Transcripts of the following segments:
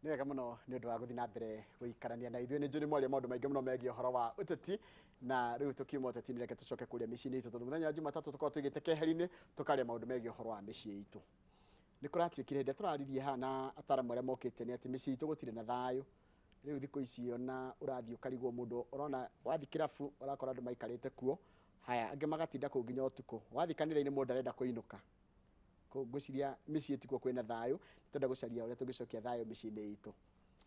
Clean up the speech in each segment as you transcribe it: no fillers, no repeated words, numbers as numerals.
Nĩ wega mũno nĩ ũndũ wa gũthiĩ na mbere gũikarania na ithuĩ. Nĩ njũĩ nĩ mwaria maũndũ maingĩ mũno megiĩ ũhoro wa ũteti, na rĩu tũkiuma ũteti-inĩ reke tũcoke kũrĩa mĩciĩ-inĩ itũ, tondũ mũthenya wa Jumatatũ tũkoragwo tũigĩte keheri-inĩ tũkaria maũndũ megiĩ ũhoro wa mĩciĩ itũ. Nĩ kũratuĩkire hĩndĩ ĩrĩa tũraririe haha na ataramu arĩa mokĩte nĩ atĩ mĩciĩ itũ gũtirĩ na thayũ. Rĩu thikũ ici ona ũrathiĩ ũkarigwo mũndũ ũrona wathiĩ kĩrabu ũrakora andũ maikarĩte kuo, haya angĩ magatinda kũu nginya ũtukũ. Wathiĩ kanitha-inĩ mũndũ ndarenda kũinũka. Ngwĩciria mĩciĩ tikuo kwĩna thayũ, twenda gũcaria ũrĩa tũngĩcokia thayũ mĩciĩ-inĩ itũ.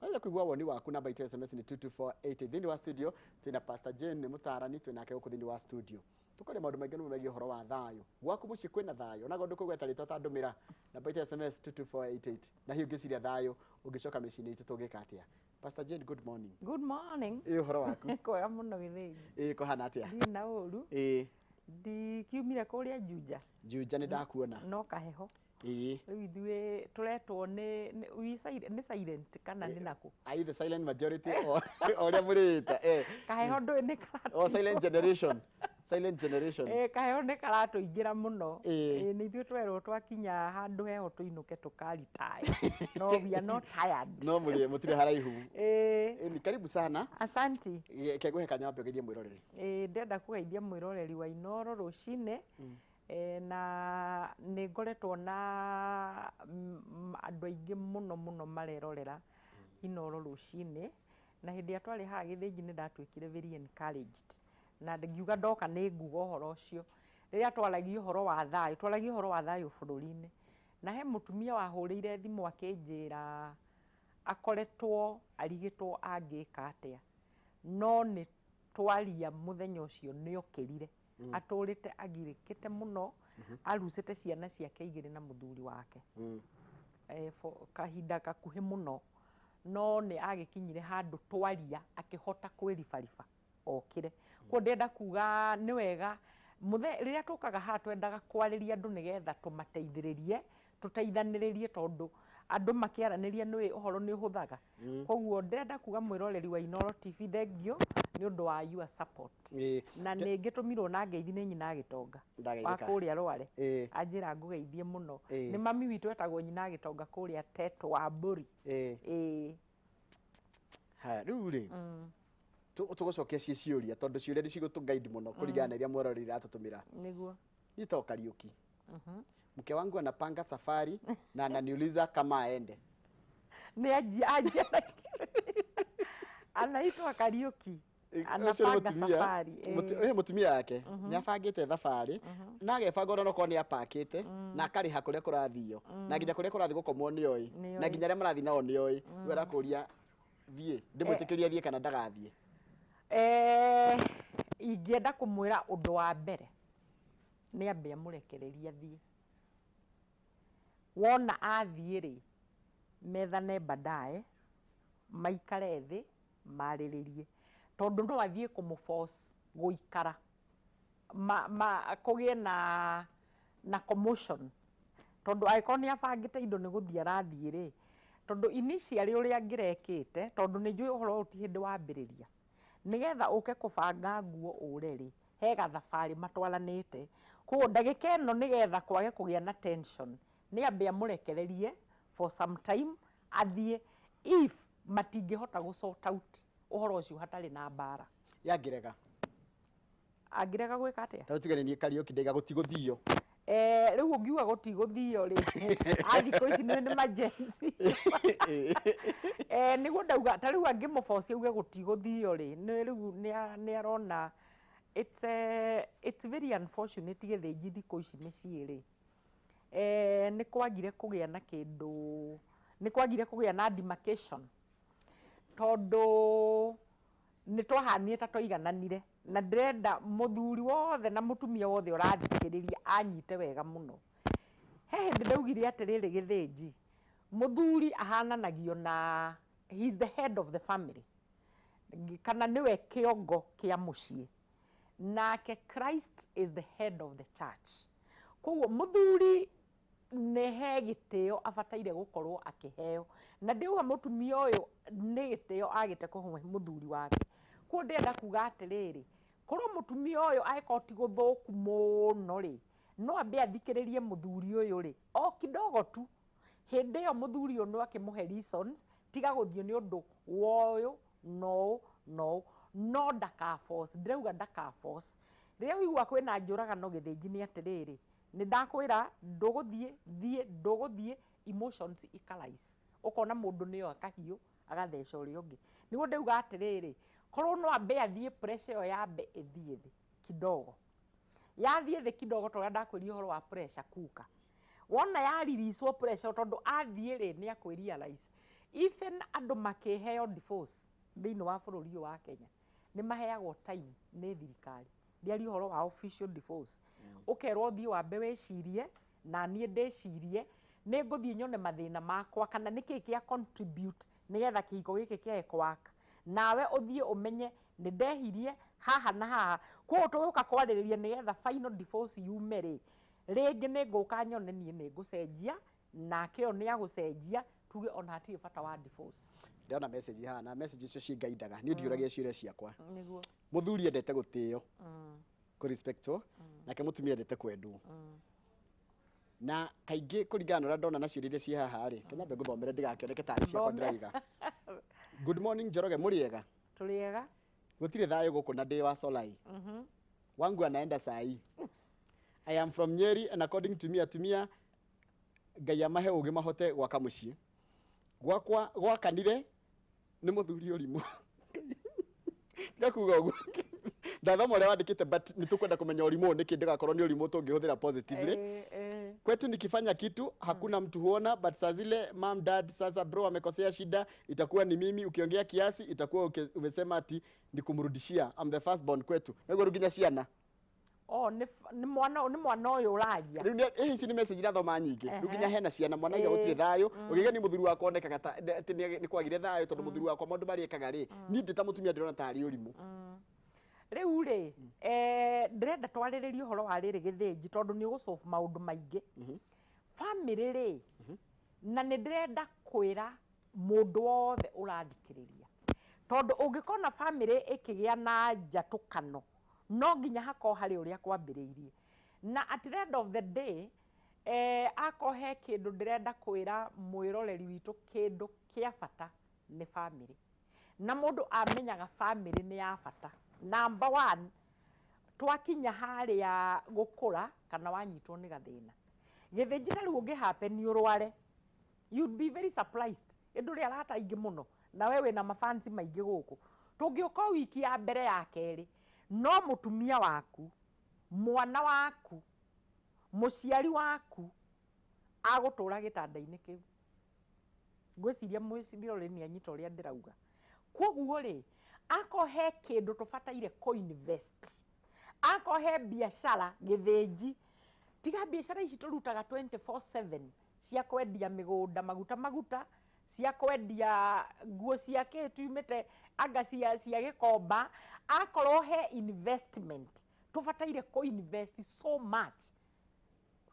Wenda kũigua woni waku, namba itũ ya SMS nĩ 22488. Thĩinĩ wa studio twĩna Pastor Jane, nĩ mũtaarani, twĩ nake gũkũ thĩinĩ wa studio. Tũkaria maũndũ maingĩ mũno megiĩ ũhoro wa thayũ. Gwaku mũciĩ kwĩna thayũ? Onakorwo ndũkũgweta rĩtwa ta ndũmĩra, namba itũ ya SMS 22488. Na hihi ũngĩciria thayũ ũngĩcoka mĩciĩ-inĩ itũ tũngĩka atĩa? Pastor Jane, good morning. Good morning. Ĩ ũhoro waku? Kwega mũno Gĩthĩnji. Ĩ kũhana atĩa? Ndirĩ na ũru. Ĩ. Ndikiumire kũrĩa Juja. Juja nĩ ndakuona. No kaheho. Ĩĩ. Rĩu ithuĩ tũretwo nĩ we silent, nĩ silent kana nĩ nakũ? Are you the silent majority or ũrĩa mũrĩĩta? Eh. Kaheho ndũĩ nĩ karatũingĩra. Oh, silent generation. Silent generation. Eh, kaheho nĩ karatũingĩra mũno. Ĩĩ. Ĩĩ, nĩ ithuĩ twerwo twakinya handũ heho tũinũke tũkaritaya. No we are not tired. No mũrĩ mũtirĩ haraihu. Ĩĩ. Ĩni, karibu sana. Asanti. Reke ngũhe kanya wambe ũgeithie mwĩroreri. Ĩĩ, ndĩrenda kũgeithia mwĩroreri wa Inooro rũcinĩ. Na nĩ ngoretwo na andũ aingĩ mũno mũno marerorera Inooro rũcinĩ. Na hĩndĩ ĩrĩa twarĩ haha Gĩthĩnji nĩ ndatuĩkire very encouraged. Na ngiuga ndoka nĩ nguga ũhoro ũcio. Rĩrĩa twaragia ũhoro wa thayũ, twaragia ũhoro wa thayũ bũrũri-inĩ. Na he mũtumia wahũrĩire thimũ akĩnjĩra akoretwo arigĩtwo angĩka atĩa. No nĩ twaria mũthenya ũcio nĩ okĩrire. Atũrĩte agirĩkĩte mũno, arucĩte ciana ciake igĩrĩ na mũthuri wake. For kahinda gakuhĩ mũno. No nĩ agĩkinyire handũ twaria akĩhota kwĩribariba okĩre. Koguo ndĩrenda kuga nĩ wega rĩrĩa tũkaga haha twendaga kwarĩria andũ nĩgetha tũmateithĩrĩrie, tũteithanĩrĩrie tondũ andũ makĩaranĩria nĩũĩ ũhoro nĩ ũhũthaga. Koguo ndĩrenda kuga mwĩroreri wa Inooro TV thengiũ nĩ ũndũ wa your support. Na nĩ ngĩtũmirwo na ngeithi nĩ nyina Gĩtonga wa kũrĩa Rware. Anjĩra ngũgeithie mũno. Nĩ mami witũ etagwo nyina Gĩtonga kũrĩa Teto wa Mbũri. Ĩĩ. Haya, rĩu rĩ, tũgũcokia ciĩ ciũria tondũ ciũria nĩ cigũtũ guide mũno kũringana na iria mwĩroreri aratũtũmĩra. Nĩguo. Niĩ to Kariuki. Mke wangu anapanga safari na ananiuliza kama aende. Nĩ anjia anjia na anaitwa Kariuki. Ũcio nĩ Anapanga mũtumia. safari. Ũyũ mũtumia wake nĩ abangĩte thabarĩ na agebanga ona okorwo nĩ apakĩte na akarĩha kũrĩa kũrathio na nginya kũrĩa kũrathiĩ gũkomwo nĩ oĩ Nĩ na oĩ. nginya arĩa marathiĩ nao nĩ oĩ. Rĩu arakũria thiĩ ndĩmwĩtĩkĩrie athiĩ kana ndagathiĩ. Ingĩenda kũmwĩra ũndũ wa mbere nĩ ambe amũrekererie athiĩ. Wona athiĩ rĩ, methane baadaye, maikare thĩ marĩrĩrie. Tondũ no athiĩ kũmũ force gũikara, kũgĩe na commotion. Tondũ angĩkorwo nĩ abangĩte indo nĩ gũthiĩ arathiĩ rĩ, tondũ initially ũrĩa angĩrekĩte, tondũ nĩ njũĩ ũhoro ũyũ ti hĩndĩ wambĩrĩria, nĩgetha ũke kũbanga nguo ũre rĩ, he gathabarĩ matwaranĩte. Koguo ndagĩka ĩno nĩgetha kwage kũgĩa na tension, nĩ ambe amũrekererie for some time athiĩ if matingĩhota gũ sort out ũhoro ũcio hatarĩ na mbara. Yangĩrega? Angĩrega gwĩka atĩa? Ta tuge nĩ niĩ Kariũki ndaiga gũtigũthio. Rĩu ũngiuga gũtigũthio rĩ, a thikũ ici nĩ ma Gen Z. Nĩguo ndauga, ta rĩu angĩmũboci auge gũtigũthio rĩ, nĩ rĩu nĩ arona it's very unfortunate gĩthĩnji thikũ ici mĩciĩ rĩ, nĩ kwagire kũgĩa na kĩndũ, nĩ kwagire kũgĩa na demarcation, tondũ nĩ twahanire ta twaigananire, na ndĩrenda mũthuri wothe na mũtumia wothe ũrathikĩrĩria anyite wega mũno. He hĩndĩ ndaugire atĩrĩrĩ Gĩthĩnji, mũthuri ahananagio na he is the head of the family, kana nĩwe kĩongo kĩa mũciĩ, nake Christ is the head of the church. Koguo mũthuri nĩ he gĩtĩo abataire gũkorwo akĩheo, na ndĩrauga mũtumia ũyũ nĩ gĩtĩo agĩte kũhe mũthuri wake. Koguo ndĩrenda kuga atĩrĩrĩ, korwo mũtumia ũyũ angĩkorwo ti gũthũku mũno rĩ, no ambe athikĩrĩrie mũthuri ũyũ rĩ, o kidogo tu. Hĩndĩ ĩyo mũthuri ũyũ no akĩmũhe reasons, tiga gũthiĩ nĩ ũndũ wa ũyũ na ũũ na ũũ, no ndaka force, ndĩrauga ndaka force. Rĩrĩa ũigua kwĩna njũragano gĩthĩnji nĩ atĩrĩrĩ, nĩ ndakwĩra ndũgũthiĩ, thiĩ, ndũgũthiĩ, emotions ikarise. Ũkona mũndũ nĩoya kahiũ agatheca ũrĩa ũngĩ. Nĩguo ndauga atĩrĩrĩ, korwo no ambe athiĩ pressure ĩyo yambe ĩthiĩ thĩ kidogo. Yathiĩ thĩ kidogo ta ũrĩa ndakwĩrire ũhoro wa pressure kuka. Wona ya release wo pressure tondũ athiĩ rĩ nĩ akũ realize. Even andũ makĩheo divorce thĩinĩ wa bũrũri ũyũ wa Kenya nĩ maheagwo time nĩ thirikari. Ndiaria ũhoro wa official divorce. Ũkerwo ũthiĩ wambe wĩcirie na niĩ ndĩcirie nĩ ngũthiĩ nyone mathĩna makwa kana nĩkĩ kĩa contribute nĩgetha kĩhiko gĩkĩ kĩage kũ work. Nawe ũthiĩ ũmenye nĩ ndehirie haha na haha, koguo tũgũka kwarĩrĩria nĩgetha final divorce yume rĩ, rĩngĩ nĩ ngũka nyone niĩ nĩ ngũcenjia nake ũyũ nĩ agũcenjia, tuge ona hatirĩ bata wa divorce. Ndĩrona message haha na message icio cingaindaga niĩ ndiũragia ciũria ciakwa. Nĩguo. Mũthuri endete gũtĩo, kũ respectwo, nake mũtumia endete kwendwo. Na kaingĩ kũringana na ũrĩa ndona na ciũria iria ciĩ haha rĩ, kĩnyambe ngũthomere ndigakĩoneke tarĩ ciakwa ndĩrauga. Good morning Njoroge, mũrĩ ega? Tũrĩ ega. Gũtirĩ thayũ gũkũ na ndĩ wa Solai. Wangu anaenda saa hii. I am from Nyeri and according to me atumia Ngai amahe ũgĩ mahote gwaka mũciĩ. Gwakwa gwakanire nĩ mũthuri ũrimũ. Ngakuga ũguo. Ndathoma ũrĩa wandĩkĩte but nĩ tũkwenda kũmenya ũrimũ ũyũ nĩkĩ ndĩgakorwo nĩ ũrimũ tũngĩhũthĩra positively. Kwetu nikifanya kitu hakuna mtu huona, but saa zile mom dad, sasa bro amekosea, shida itakuwa ni mimi. Ukiongea kiasi itakuwa umesema ati ni kumrudishia. I'm the first born kwetu. Nĩguo rĩu nginya ciana. Oh, nĩ mwana ũyũ ũraria. Rĩu ici nĩ message irathoma nyingĩ. Rĩu nginya hena ciana mwana aiga gũtirĩ thayũ. Ũngĩgĩa ni mũthuri wakwa onekaga ta atĩ nĩ kwagire thayũ tondũ mũthuri wakwa maũndũ marĩa ekaga rĩ, niĩ ndĩ ta mũtumia ndĩrona tarĩ ũrimũ. Rĩu rĩ, ndĩrenda twarĩrĩrie ũhoro wa rĩrĩ gĩthĩnji tondũ nĩ ũgũsolve maũndũ maingĩ. Family rĩ, na nĩ ndĩrenda kwĩra mũndũ wothe ũrathikĩrĩria, tondũ ũngĩkona family ĩkĩgĩa na njatũkano no nginya hakorwo harĩ ũrĩa kwambĩrĩirie. Na at the end of the day, akorwo he kĩndũ ndĩrenda kwĩra mwĩroreri witũ, kĩndũ kĩa bata nĩ family. Na mũndũ amenyaga family nĩ ya bata. Number one, twakinya harĩa gũkũra kana wanyitwo nĩ gathĩna. Gĩthĩnji ta rĩu ũngĩ happen ũrware, you'd be very surprised. Ĩndũ ũrĩ arata aingĩ mũno na we wĩna mafansi maingĩ gũkũ. Tũngĩũka o wiki ya mbere ya kerĩ, no mũtumia waku, mwana waku, mũciari waku agũtũra gĩtanda-inĩ kĩu. Ngwĩciria mwĩroreri nĩ anyita ũrĩa ndĩrauga. Koguo rĩ, akorwo he kĩndũ tũbataire kũ-invest, akorwo he biacara gĩthĩnji, tiga biacara ici tũrutaga 24/7 cia kwendia mĩgũnda maguta maguta, cia kwendia nguo cia kĩ tumĩte anga cia gĩkomba, akorwo he investment tũbataire kũ-invest so much,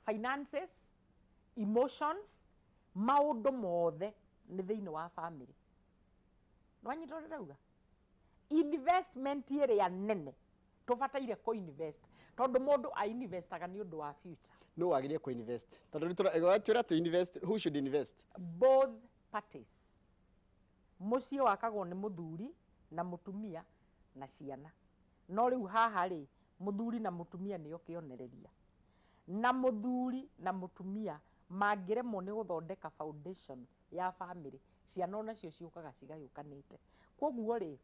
finances, emotions, maũndũ mothe nĩ thĩinĩ wa family. Nĩwanyita ũrĩa ndĩrauga? Investment ĩrĩa nene tũbataire kũ-invest, tondũ mũndũ ainvestaga nĩ ũndũ wa future. No wagĩrĩire kũ invest tondũ nĩ tũra to invest, who should invest? Both parties. Mũciĩ wakagwo nĩ mũthuri na mũtumia na ciana, no rĩu haha rĩ, mũthuri na mũtumia nĩo kĩonereria. Na mũthuri na mũtumia mangĩremwo nĩ gũthondeka foundation ya family, ciana onacio ciũkaga cigayũkanĩte. Koguo rĩ,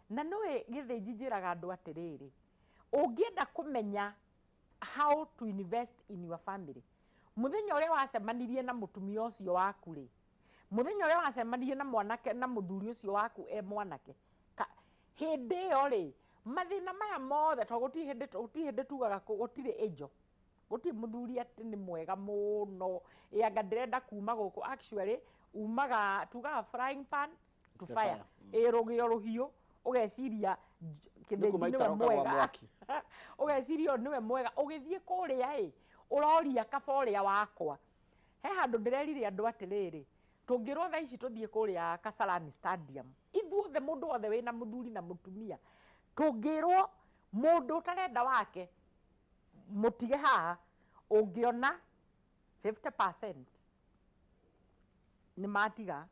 na nĩũĩ gĩthĩnji njĩraga andũ atĩrĩrĩ, ũngĩenda kũmenya how to invest in your family, mũthenya ũrĩa wacemanirie na mũtumia ũcio waku rĩ, mũthenya ũrĩa wacemanirie na mwanake na mũthuri ũcio waku e mwanake, hĩndĩ ĩyo rĩ, mathĩna maya mothe, tondũ gũtirĩ hĩndĩ tugaga gũtirĩ angel, gũtirĩ mũthuri atĩ nĩ mwega mũno, ĩ anga ndĩrenda kuma gũkũ. Actually umaga tugaga frying pan to the fire. Fire. Ĩ rũgĩo rũhiũ ũgeciria Nĩ kuma kĩthĩnji nĩwe itaroka gwa mwega, mwaki. Ũgeciria ũyũ nĩwe mwega, ũgĩthiĩ kũrĩa ĩ ũroria kaba ũrĩa wakwa. He handũ ndĩrerire andũ atĩrĩrĩ, tũngĩrwo thaa ici tũthiĩ kũrĩa Kasarani Stadium ithuothe, mũndũ wothe wĩna mũthuri na mũtumia, tũngĩrwo mũndũ ũtarenda wake mũtige haha, ũngĩona 50% Nĩ matiga.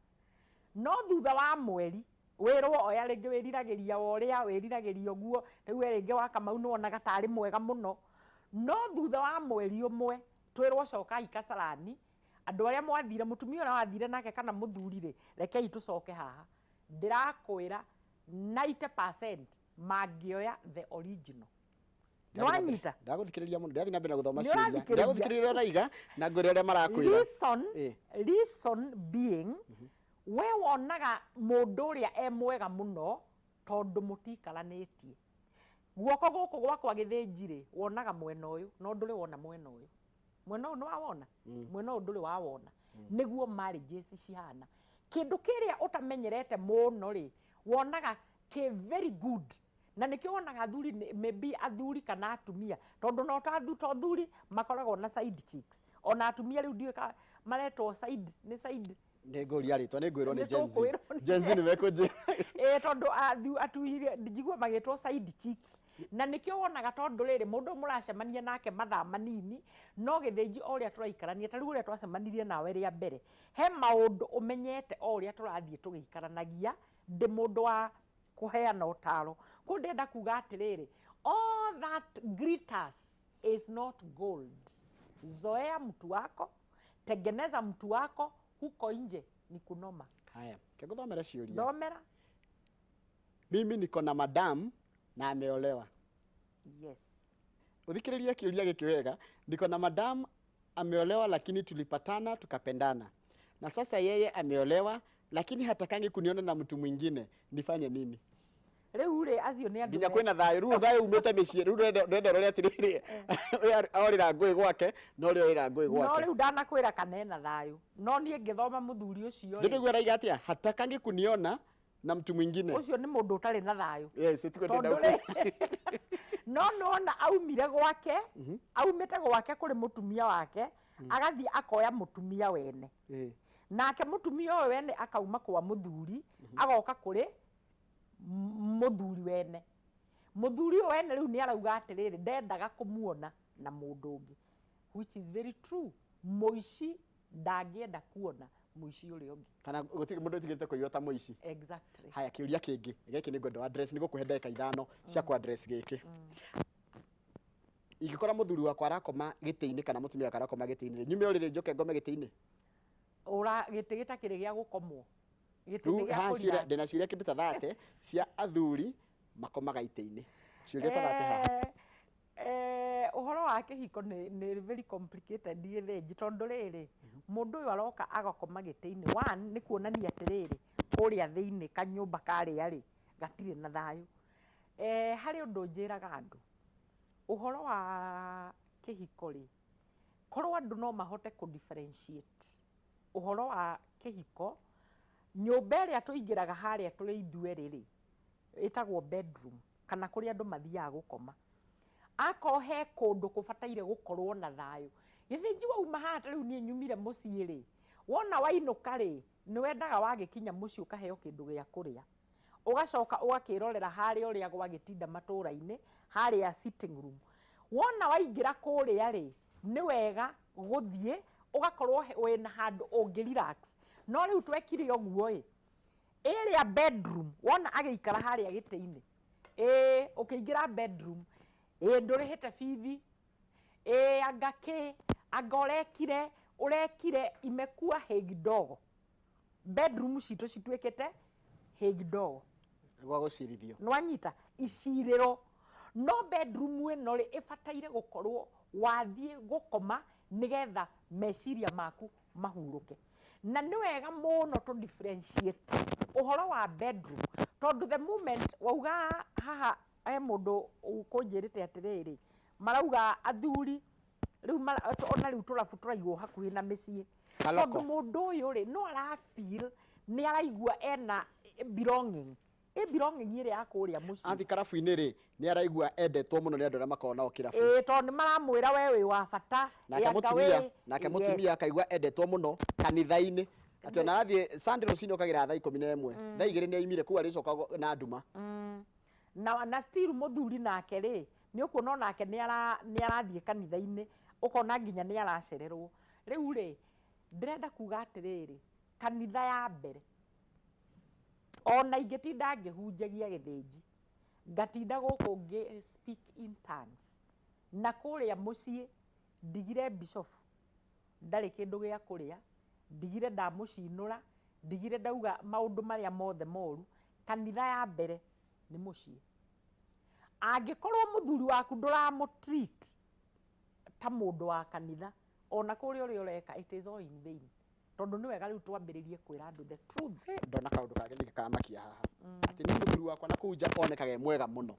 No thutha wa mweri wĩrwo oya rĩngĩ, wĩriragĩria wa ũrĩa wĩriragĩria ũguo, rĩu we rĩngĩ wa Kamau nĩ wonaga tarĩ mwega mũno, no thutha wa mweri ũmwe twĩrwo cokai Kasarani, andũ arĩa mwathire, mũtumia ũrĩa wathire nake kana mũthuri rĩ, rekei tũcoke haha. Ndĩrakwĩra 90% mangĩoya the original. Nĩwanyita? Ndagũthikĩrĩria mũno, ndĩrathiĩ na mbere na gũthoma Nĩ ciũria. ũrathikĩrĩria? Ndĩragũthikĩrĩria ũrĩa ũraiga na ngwĩre ũrĩa marakwĩra. Reason, reason being, we wonaga mũndũ ũrĩa e mwega mũno tondũ mũtikaranĩtie. Guoko gũkũ gwakwa gĩthĩnji rĩ, wonaga mwena ũyũ no ndũrĩ wona mwena ũyũ. Mwena ũyũ nĩ wawona, mwena ũyũ ndũrĩ wawona. Nĩguo marriages cihana. Kĩndũ kĩrĩa ũtamenyerete mũno rĩ, wonaga kĩ very good. Na nĩkĩo wonaga athuri maybe athuri kana atumia, tondũ no ta to athuri makoragwo na side chicks, ona atumia rĩu ndiũĩ ka maretwo side, nĩ side. Nĩ ngũria rĩtwa, nĩ ngwĩrwo nĩ Nĩ Gen Z. tũkwĩrwo nĩ Gen Z nĩ mekũnjĩra. Ĩĩ, tondũ atuire njigua magĩtwo side chicks. Na nĩkĩo wonaga tondũ rĩrĩ, mũndũ mũracemania nake mathaa manini, no gĩthĩnji o ũrĩa tũraikarania, ta rĩu ũrĩa twacemanirie nawe rĩa mbere, he maũndũ ũmenyete o ũrĩa tũrathiĩ tũgĩikaranagia, ndĩ mũndũ wa kũheana ũtaro. Kũu ndĩrenda kuga atĩrĩrĩ, all that glitters is not gold. Zoea mtu wako, tengeneza mtu wako, huko nje ni kunoma. Haya, kĩngũthomera ciũria. Thomera. Mimi niko na madam na ameolewa. Yes. Uthikĩrĩrie kĩũria gĩkĩ wega. Niko na madam ameolewa, lakini tulipatana tukapendana, na sasa yeye ameolewa lakini hatakangi kuniona na mtu mwingine, nifanye nini? Rĩu rĩ, acio nĩ andũ Nginya kwĩna thayũ rĩu, thayũ umĩte mĩciĩ rĩu, ndĩrenda ũrore atĩrĩrĩ, ũyũ orĩra ngũĩ gwake na ũrĩa orĩra ngũĩ no gwake. Rĩu ndanakwĩra kana ena thayũ, no niĩ ngĩthoma mũthuri ũcio rĩ, Ndĩndĩguo araiga atĩa, hatakangi kuniona na mtu mwingine. Ũcio nĩ mũndũ ũtarĩ na thayũ. Yes, tiguo ndĩrenda. Tondũ rĩ, no nona aumire gwake, aumĩte gwake kũrĩ mũtumia wake, agathiĩ akoya mũtumia wene. Nake mũtumia ũyũ wene akauma kwa mũthuri, agoka kũrĩ mũthuri wene. Mũthuri ũyũ wene rĩu nĩ arauga atĩrĩrĩ, ndendaga kũmuona na mũndũ ũngĩ, which is very true. Mũici ndangĩenda kuona mũici ũrĩa ũngĩ. Kana gũtirĩ mũndũ ũtigĩte kũiywo ta mũici. Exactly. Haya, kĩũria kĩngĩ gĩkĩ nĩ ngwenda address, nĩ gũkũhe ndagĩka 5 cia ku address gĩkĩ. Ingĩkora mũthuri wakwa arakoma gĩtĩ-inĩ kana mũtumia wakwa arakoma gĩtĩ-inĩ, nyume ũrĩrĩ njoke ngome gĩtĩ-inĩ? Ũra gĩtĩ gĩtakĩrĩ gĩa gũkomwo, gĩtĩ nĩ Rĩu gĩa haha ciũria kũrelax. Ndĩna ciũria kĩndũ ta 30 cia athuri makomaga itĩ-inĩ, ciũria ta 30 haha. Ũhoro wa kĩhiko nĩ very complicated gĩthĩnji, tondũ rĩrĩ, mũndũ ũyũ aroka agakoma gĩtĩ-inĩ, one nĩ kuonania atĩrĩrĩ, kũrĩa thĩinĩ kanyũmba karĩa rĩ gatirĩ na thayũ. Harĩ ũndũ njĩraga andũ ũhoro wa kĩhiko rĩ, korwo andũ no mahote kũ differentiate ũhoro wa kĩhiko, nyũmba ĩrĩa tũingĩraga harĩa tũrĩ ithuerĩ rĩ, ĩtagwo bedroom kana kũrĩa andũ mathiaga gũkoma. Akorwo he kũndũ kũbataire gũkorwo na thayũ, gĩthĩnji wauma haha, ta rĩu niĩ nyumire mũciĩ rĩ, wona wainũka rĩ, nĩ wendaga wagĩkinya mũciĩ ũkaheo kĩndũ gĩa kũrĩa, ũgacoka ũgakĩrorera harĩa ũrĩa gwagĩtinda matũra-inĩ harĩa sitting room. Wona waingĩra kũrĩa rĩ, nĩ wega gũthiĩ ũgakorwo wĩna handũ ũngĩ relax. No rĩu twekire ũguo ĩ, ĩrĩa bedroom, wona agĩikara harĩa gĩtĩ-inĩ, ĩĩ ũkĩingĩra bedroom, ĩĩ ndũrĩhĩte bithi, ĩĩ anga kĩ, anga ũrekire ũrekire, imekuwa hegi ndogo. Bedroom citũ cituĩkĩte hegi ndogo. Gwa gũcirithio. Nwanyita icirĩro. No bedroom ĩno rĩ, ĩbataire gũkorwo wathiĩ gũkoma nĩgetha meciria maku mahurũke. Na nĩ wega mũno tũ differentiate ũhoro wa bedroom, tondũ the moment wauga haha, he mũndũ ũkũnjĩrĩte atĩrĩrĩ, marauga athuri rĩu ona rĩu tũrabu tũraigwo hakuhĩ na mĩciĩ. Kaloko. Tondũ mũndũ ũyũ rĩ, no ara feel nĩ araigua ena belonging, ĩ belonging ĩrĩa ya kũrĩa mũciĩ. Athi karabu-inĩ rĩ, nĩ araigua endetwo mũno nĩ andũ arĩa makoragwo nao kĩrabu. Ĩĩ, tondũ nĩ maramwĩra we wĩ wa bata. Nake Ĩ, anga mũtumia nake mũtumia akaigua endetwo mũno kanitha-inĩ, atĩ ona arathiĩ Sunday rũcinĩ okagĩra thaa 11, thaa 2 nĩ aimire kũu, arĩcoka na nduma. Na still mũthuri nake rĩ, nĩ ũkuona onake nĩ arathiĩ kanitha-inĩ, ũkona nginya nĩ aracererwo. Rĩu rĩ, ndĩrenda kuga atĩrĩrĩ, Kanitha ya mbere, ona ingĩtinda ngĩhunjagia gĩthĩnji, ngatinda gũkũ ngĩ speak in tongues, na kũrĩa mũciĩ ndigire bishop ndarĩ kĩndũ gĩa kũrĩa, ndigire ndamũcinũra, ndigire ndauga maũndũ marĩa mothe moru. Kanitha ya mbere nĩ mũciĩ. Angĩkorwo mũthuri waku ndũramũ treat ta mũndũ wa kanitha, ona kũrĩa ũrĩa ũreka, it is all in vain, tondũ nĩ wega rĩu twambĩrĩrie kwĩra andũ the truth. Ndona kaũndũ kangĩ ningĩ kamakia haha, atĩ nĩ mũthuri wakwa na kũu nja onekaga e mwega mũno,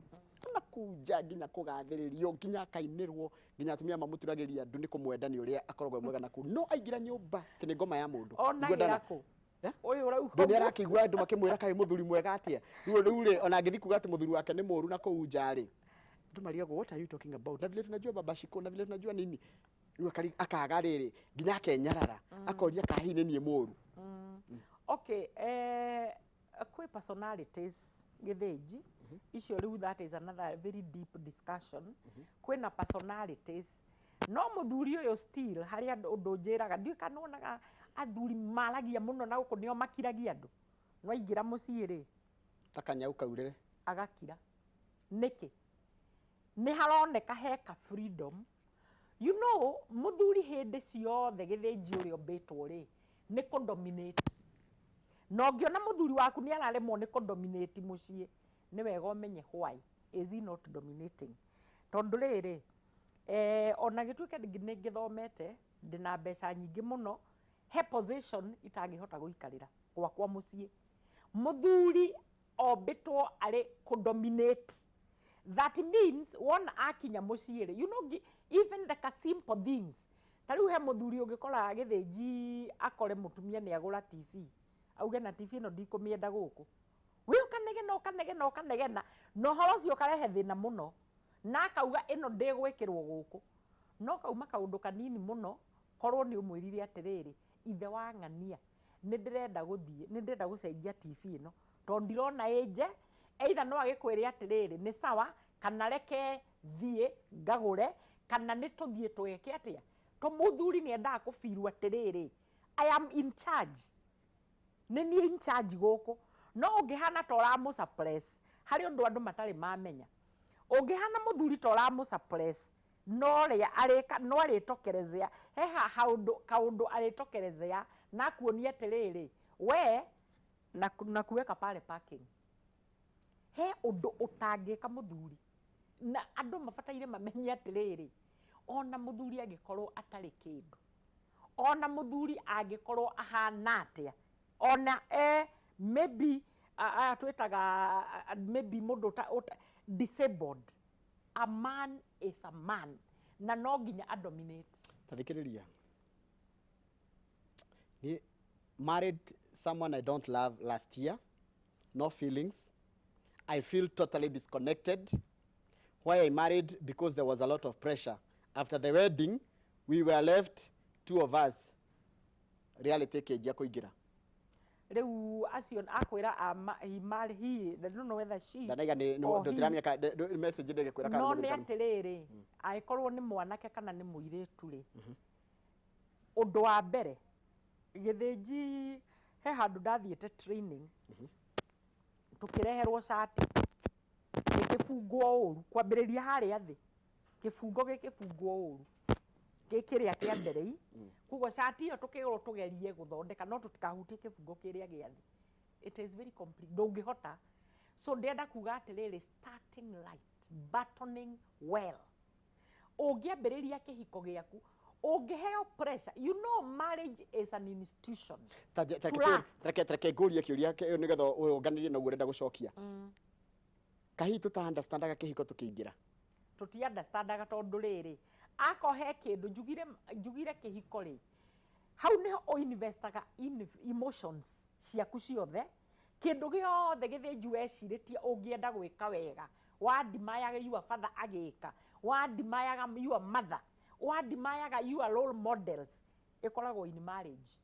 na kũu nja nginya kũgathĩrĩrio, nginya akainĩrwo, nginya atumia mamũturagĩria ndu nĩ kũmwenda nĩ ũrĩa akoragwo e mwega na kũu, no aingĩra nyũmba atĩ nĩ ngoma ya mũndũ. Niguo Onagĩra kũ? Eh? Ũyũ ũrauga Ndũ nĩ ũguo. Arakĩigua andũ makĩmwĩra kaĩ mũthuri mwega atĩa. Rĩu rĩ, ona angĩthiĩ kuga atĩ mũthuri wake nĩ mũru na kũu nja rĩ, andũ marigagwo, "What are you talking about? Na vile tunajua Baba Shiko, na vile tunajua nini." Rĩu akaga rĩrĩ, nginya akenyarara, akoria kahi nĩ niĩ mũru. Okay, kwĩ personalities gĩthĩnji icio rĩu, that is another very deep discussion. Kwĩna personalities, no mũthuri ũyũ still harĩ andũ ũndũ njĩraga, ndiũĩ kana wonaga athuri maragia mũno na gũkũ nĩo makiragia andũ, no aingĩra mũciĩ rĩ, ta kanyau kaurĩre. Agakira. Nĩkĩ? Nĩ haroneka heka freedom. Mũthuri hĩndĩ ciothe gĩthĩnji ũrĩa ũmbĩtwo rĩ nĩ kũdominate, na ũngĩona mũthuri waku nĩ araremwo nĩ kũdominate mũciĩ, nĩ wega ũmenye why is he not dominating, tondũ rĩrĩ, ona gĩtuĩke nĩ ngĩthomete, ndĩna mbeca nyingĩ mũno, he position itangĩhota gũikarĩra gwakwa mũciĩ. Mũthuri ombĩtwo arĩ kũdominate. That means wona akinya mũciĩ rĩ, even the ka simple things, ta rĩu he mũthuri ũngĩkora gĩthĩnji akore mũtumia nĩ agũra TV, auge, "Na TV ĩno ndikũmĩenda gũkũ." Wĩ ũkanegena, ũkanegena, ũkanegena, na ũhoro ũcio ũkarehe thĩna mũno, na akauga ĩno ndĩgwĩkĩrwo gũkũ. No kauma kaũndũ kanini mũno, korwo nĩ ũmwĩrire atĩrĩrĩ, "Ithe wa ng'ania, nĩ ndĩrenda gũthiĩ, nĩ ndĩrenda gũcenjia TV ĩno tondũ ndirona ĩnje," either no agĩkwĩre atĩrĩrĩ, "Nĩ sawa," kana, "Reke thiĩ ngagũre," kana, "Nĩ tũthiĩ tweke atĩa." To mũthuri nĩ endaga kũbirwo atĩrĩrĩ, "I am in charge, nĩ niĩ in charge gũkũ." No ũngĩhana ta ũramũ suppress, harĩ ũndũ andũ matarĩ mamenya, ũngĩhana mũthuri ta ũramũ suppress, no rĩa arĩka no arĩtokerezea he haũndũ kaũndũ arĩtokerezea na akuonia atĩrĩrĩ, we na kuweka pale parking. He ũndũ ũtangĩka mũthuri, na andũ mabataire mamenye atĩrĩrĩ, ona mũthuri angĩkorwo atarĩ kĩndũ, ona mũthuri angĩkorwo ahana atĩa, ona maybe aya twĩtaga maybe mũndũ disabled, a man is a man, na no nginya adominate. Ta thikĩrĩria, ni married someone I don't love last year, no feelings. I feel totally disconnected. Why I married? Because there was a lot of pressure. After the wedding, we were left two of us. Reality ĩkĩanjia kũingĩra. Rĩu acio akwĩra he marry, he, I don't know whether she Ndanaiga nĩ or he. ndũtiramenya message ndĩgĩkwĩra kana No nĩ nĩ mũthuri kana- atĩrĩrĩ, angĩkorwo nĩ mwanake kana nĩ mũirĩtu rĩ, ũndũ wa mbere gĩthĩnji, he handũ ndathiĩte training, tũkĩreherwo cati gĩkĩbungwo ũru, kwambĩrĩria harĩa thĩ, kĩbungo gĩkĩbungwo ũru kĩrĩa kĩa mbere i koguo cati ĩyo tũkĩrwo tũgerie gũthondeka, no tũtikahutie kĩbungo kĩrĩa gĩa thĩ. It is very complete, ndũngĩhota. So ndĩrenda kuga atĩrĩrĩ, starting right, buttoning well, ũngĩambĩrĩria kĩhiko gĩaku ũngĩheo pressure, marriage is an institution Ta to last. Reke ngũrie kĩũria nĩgetha ũnganĩrie na ũguo ũrenda gũcokia. Kahihi tũta understandaga kĩhiko tũkĩingĩra? Tũti understandaga, tondũ rĩrĩ, ako he kĩndũ njugire, njugire kĩhiko rĩ, hau nĩho ũinvestaga in emotions ciaku ciothe, kĩndũ gĩothe gĩthĩnji wecirĩtie ũngĩenda gwĩka wega, wandimayaga your father agĩka, wandimayaga your mother, wandimayaga your role models, ĩkoragwo in marriage.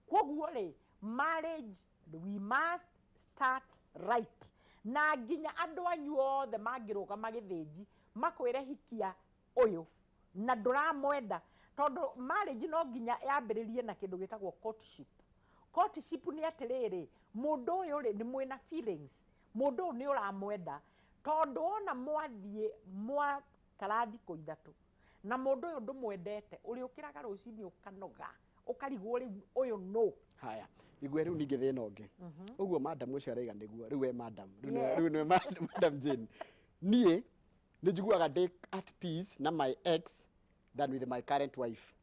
Koguo rĩ, marriage, we must start right, na nginya andũ anyu othe mangĩrũgama gĩthĩnji makwĩre hikia ũyũ na ndũramwenda, tondũ marriage no nginya yambĩrĩrie na kĩndũ gĩtagwo courtship. Courtship nĩ atĩrĩrĩ, mũndũ ũyũ rĩ, nĩ mwĩna feelings, mũndũ ũyũ nĩ ũramwenda, tondũ wona mwathiĩ mwakara thikũ 3 na mũndũ ũyũ ndũmwendete, ũrĩũkĩraga rũcinĩ ũkanoga, ũkarigwo rĩu ũyũ nũ. Haya, igue rĩu ningĩ thĩna ũngĩ. Ũguo madam ũcio araiga nĩguo, rĩu we madam, rĩu nĩwe Madam Jane. Niĩ nĩ njiguaga ndĩ at peace na my ex than with my current wife.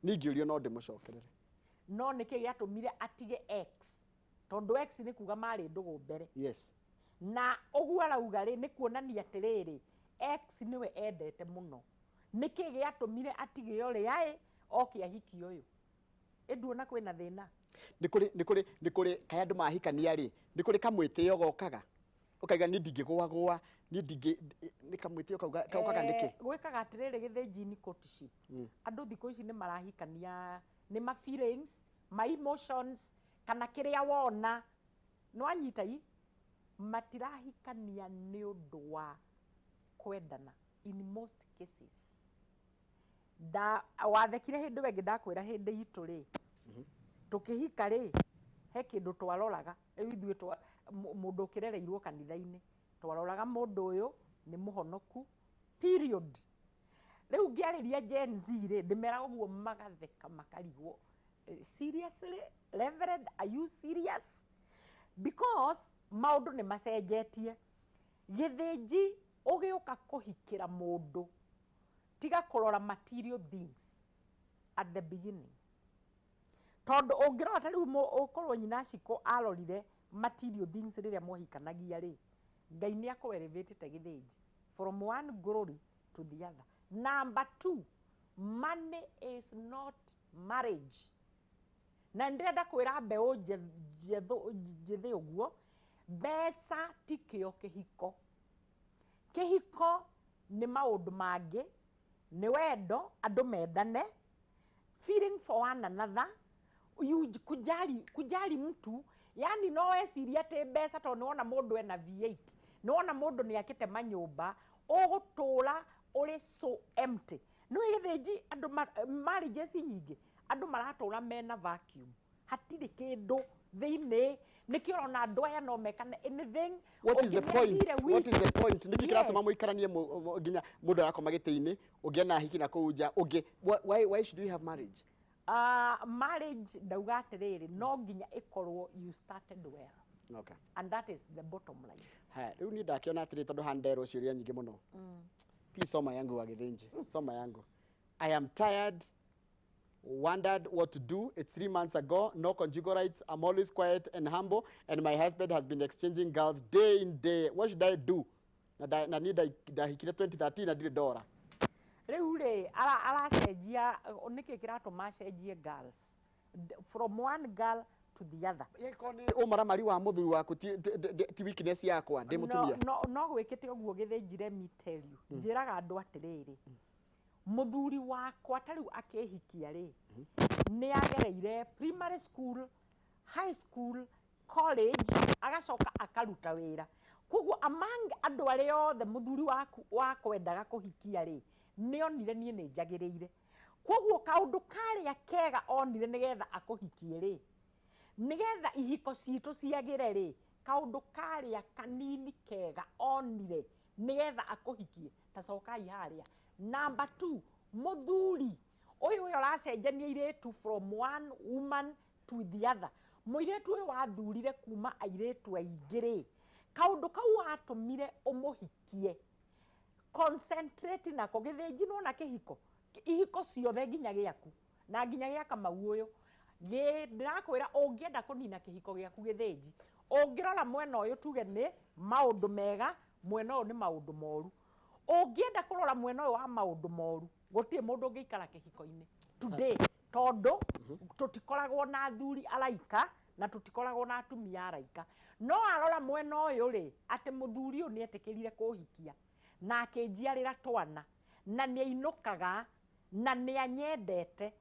Ningĩũrio no ndĩmũcokerere. No nĩkĩ gĩatũmire atige ex? Tondũ ex nĩ kuga marĩ ndũgũ mbere. Yes. Na ũguo arauga rĩ, nĩ kuonania atĩrĩrĩ, ex nĩwe endete mũno. Nĩkĩ gĩatũmire atige ũrĩa ĩ, oke ahikie ũyũ? Ĩnduona kwĩna thĩna. Nĩ kũrĩ kaĩ andũ mahikania rĩ, nĩ kũrĩ kamwĩtĩo gokaga. Ũkaiga niĩ ndingĩgũagũa, niĩ ndingĩ, nĩ kamwĩtĩo kaukaga nĩkĩ? Gwĩkaga atĩrĩrĩ, gĩthĩnji-inĩ courtship. Andũ thikũ ici nĩ marahikania nĩ ma feelings, ma emotions, kana kĩrĩa wona. Nĩ wanyita i? Matirahikania nĩ ũndũ wa kwendana in most cases. Da wathekire hĩndĩ ĩyo ĩngĩ ndakwĩra hĩndĩ itũ rĩ, tũkĩhika rĩ, he kĩndũ twaroraga. Rĩu ithuĩ mũndũ ũkĩrereirwo kanitha-inĩ, twaroraga mũndũ ũyũ nĩ mũhonoku, period. Rĩu ngĩarĩria Gen Z rĩ, ndĩmeraga ũguo magatheka makarigwo, "Seriously, Reverend, are you serious?" Because maũndũ nĩ macenjetie. Gĩthĩnji ũgĩũka kũhikĩra mũndũ, tiga kũrora material things at the beginning, tondũ ũngĩrora ta rĩu ũkorwo nyina Ciko arorire material things rĩrĩa mwahikanagia rĩ, Ngai nĩ akũ elevatĩte gĩthĩnji from one glory to the other. Number two, money is not marriage. Na ndĩrenda kwĩra mbeũ njĩthĩ ũguo, mbeca ti kĩo kĩhiko. Kĩhiko nĩ maũndũ mangĩ, nĩ wendo, andũ mendane, feeling for one another, you kujali mtu. Yani no weciria atĩ mbeca, tondũ nĩwona mũndũ ena V8, nĩwona mũndũ nĩ akĩte manyũmba, ũgũtũra ũrĩ so empty. Nĩ gĩthĩnji andũ marriages nyingĩ andũ maratũra mena vacuum, hatirĩ kĩndũ thĩinĩ. Nĩkĩo ũrona andũ aya no mekane anything. What is the point? Ũngĩmĩathire What is the point? Nĩkĩ kĩratũma Yes. mũikaranie nginya mũndũ arakoma gĩtĩ-inĩ, ũngĩ ena hiki na kũu nja, ũngĩ why should we have marriage? Marriage ndauga atĩrĩrĩ, no nginya ĩkorwo you started well. And that is the bottom line. Haya, rĩu niĩ ndakĩona atĩrĩ, tondũ haha nderwo ciũria nyingĩ mũno. Please soma yangu, wa Gĩthĩnji, soma yangu. I am tired, wondered what to do. It's 3 months ago, no conjugal rights. I'm always quiet and humble, and my husband has been exchanging girls day in day. What should I do? Na niĩ ndahikire 2013 na ndirĩ ndora. Rĩu rĩ, aracenjia nĩkĩ kĩratũma acenjie girls from one girl to the other? Ĩkorwo nĩ ũmaramari wa mũthuri waku, ti weakness yakwa ndĩ mũtumia. No gwĩkĩte ũguo gĩthĩnji, let me tell you, njĩraga andũ atĩrĩrĩ, mũthuri wakwa ta rĩu akĩhikia rĩ, nĩ agereire primary school, high school, college, agacoka akaruta wĩra. Koguo among andũ arĩa othe mũthuri waku wakwendaga kũhikia rĩ, nĩ onire niĩ nĩ njagĩrĩire. Koguo kaũndũ karĩa kega onire nĩgetha akũhikie rĩ, nĩgetha ihiko citũ ciagĩre rĩ, kaũndũ karĩa kanini kega onire nĩgetha akũhikie, ta cokai harĩa. Number two, mũthuri ũyũ ũracenjania airĩtu from one woman to the other, mũirĩtu ũyũ wathurire kuma airĩtu aingĩ rĩ, kaũndũ kau watũmire ũmũhikie, concentrate nako. Gĩthĩnji, nona kĩhiko, ihiko ciothe nginya gĩaku na nginya gĩa Kamau ũyũ, ndĩrakwĩra ũngĩenda kũnina kĩhiko gĩaku gĩthĩnji, ũngĩrora mwena ũyũ tuge nĩ maũndũ mega, mwena ũyũ nĩ maũndũ moru. Ũngĩenda kũrora mwena ũyũ wa maũndũ moru, gũtirĩ mũndũ ũngĩikara kĩhiko-inĩ today, tondũ tũtikoragwo na athuri araika na tũtikoragwo na atumia araika. No arora mwena ũyũ rĩ, atĩ mũthuri ũyũ nĩ etĩkĩrire kũhikia na akĩnjiarĩra twana na nĩ ainũkaga na nĩ anyendete,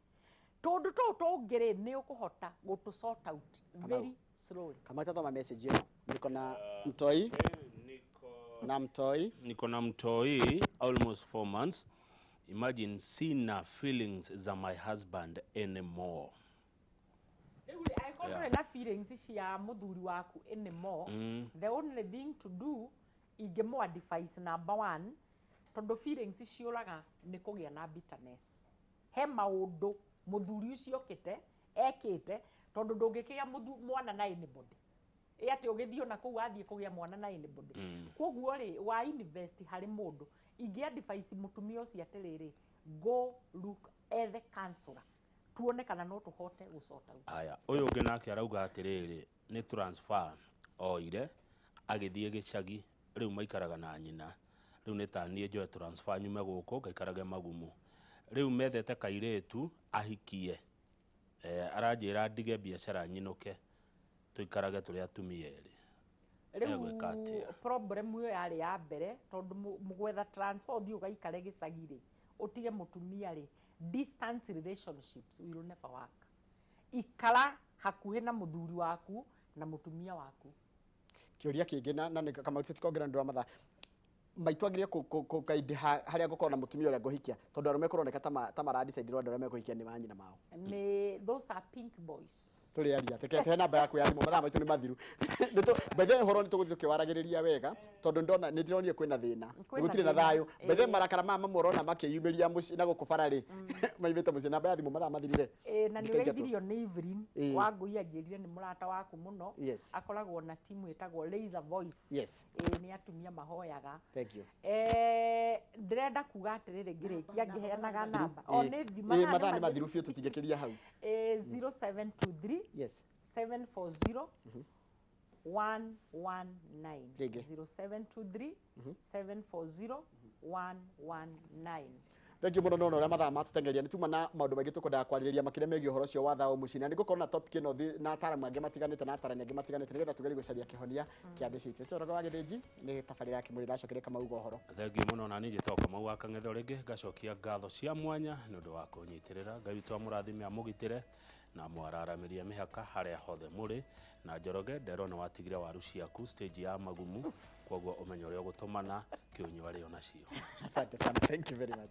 tũndũ tũu tũngĩ rĩ, nĩ ũkũhota gũtũ sort out very slowly. Kamau, tathoma message ĩno. Niko na mtoi. Niko Na mtoi. Niko na mtoi almost 4 months. Imagine sina feelings za my husband anymore. Angĩkorwo ndũrĩ na feelings cia mũthuri waku anymore, the only thing to do, ingĩmũ advise, number one, tondũ feelings ciũraga nĩ kũgĩa na bitterness, he maũndũ mũthuri ũcio okĩte ekĩte, tondũ ndũngĩkĩgĩa mwana na anybody, ĩ atĩ ũgĩthiĩ ona kũu wathiĩ kũgĩa mwana na anybody. Koguo rĩ, wa invest harĩ mũndũ, ingĩ advise mũtumia ũcio atĩrĩrĩ, go look, ethe counselor, tuone kana no tũhote gũ sort out. Aya, ũyũ ũngĩ nake arauga atĩrĩrĩ, nĩ transfer oire agĩthiĩ gĩcagi, rĩu maikaraga na nyina. Rĩu nĩ ta niĩ njoe transfer nyume gũkũ ngaikarage Magumu. Rĩu methete kairĩtu ahikie. Aranjĩra ndige biacara nyinũke tũikarage tũrĩ atumia erĩ. Egwĩka atĩa? Rĩu problem ĩyo yarĩ ya mbere, tondũ gwetha transfer ũthiĩ ũgaikare gĩcagi rĩ, ũtige mũtumia rĩ, distance relationships will never work. Ikara hakuhĩ na mũthuri waku na mũtumia waku. Kĩũria kĩngĩ na nĩ Kamau, tũtikongerera nĩ ũndũ wa mathaa maitũ, agĩrĩire kũ harĩa ngũkorwo na mũtumia ũrĩa ngũhikia, tondũ arũme kũroneka ta maradecide andũ arĩa mekũhikia nĩ manyina mao? Nĩ those are pink boys. Tũrĩ aria, reke tuhe namba yaku ya thimũ, mathaa maitũ nĩ mathiru. By the way, ũhoro nĩ tũgũthiĩ tũkĩwaragĩrĩria wega, tondũ ndona nĩ ndĩronire kwĩna thĩna. Kwĩna gũtirĩ na thĩna. Thayũ. By the way, Ĩĩ. marakara maya mamwe ũrona makĩyumĩria mũciĩ na gũkũ bara rĩ, maimĩte mũciĩ. Namba ya thimũ, mathaa mathirire. Ĩĩ, na nĩ Ndikaingatwo. ũgeithirio nĩ Evelyn Wangũi, anjĩrire nĩ mũrata waku mũno. Akoragwo na timu ĩtagwo Raise a Voice. Ĩĩ, nĩ atumia mahoyaga. Thank you. Ndĩrenda kuga atĩrĩrĩ, ngĩrĩkia ngĩheanaga namba o nĩ Ĩĩ, mathaa nĩ mathiru biũ, tũtingĩkĩria hau. 0723 740 119. Rĩngĩ. 0723 740 119. Thank you mũno. Nona ũrĩa mathaa matũteng'eria, nĩ tuma na maũndũ maingĩ tũkwendaga kwarĩrĩria makĩria megiĩ ũhoro ũcio wa thayũ mũciĩ, na nĩ ngũkorwo na topic ĩno na ataaramu angĩ matiganĩte na atarani angĩ matiganĩte, nĩgetha tũgerie gũcaria kĩhonia kĩa mbeca icio. Njoroge wa Gĩthĩnji nĩ tabarĩra ya Kĩmũrĩ, ndacokeria Kamau ũhoro. Thengiũ mũno. Na niĩ njĩtagwo Kamau wa Kang'ethe, rĩngĩ ngacokia ngatho cia mwanya nĩ ũndũ wa kũnyitĩrĩra. Ngai witũ amũrathime, amũgitĩre na mwararamĩrie mĩhaka harĩa hothe mũrĩ. Na Njoroge, nderwo nĩ watigire waru ciaku stage ya Magumu, koguo ũmenye ũrĩa ũgũtũmana kĩũnyua arĩo nacio. Asante sana, thank you very much.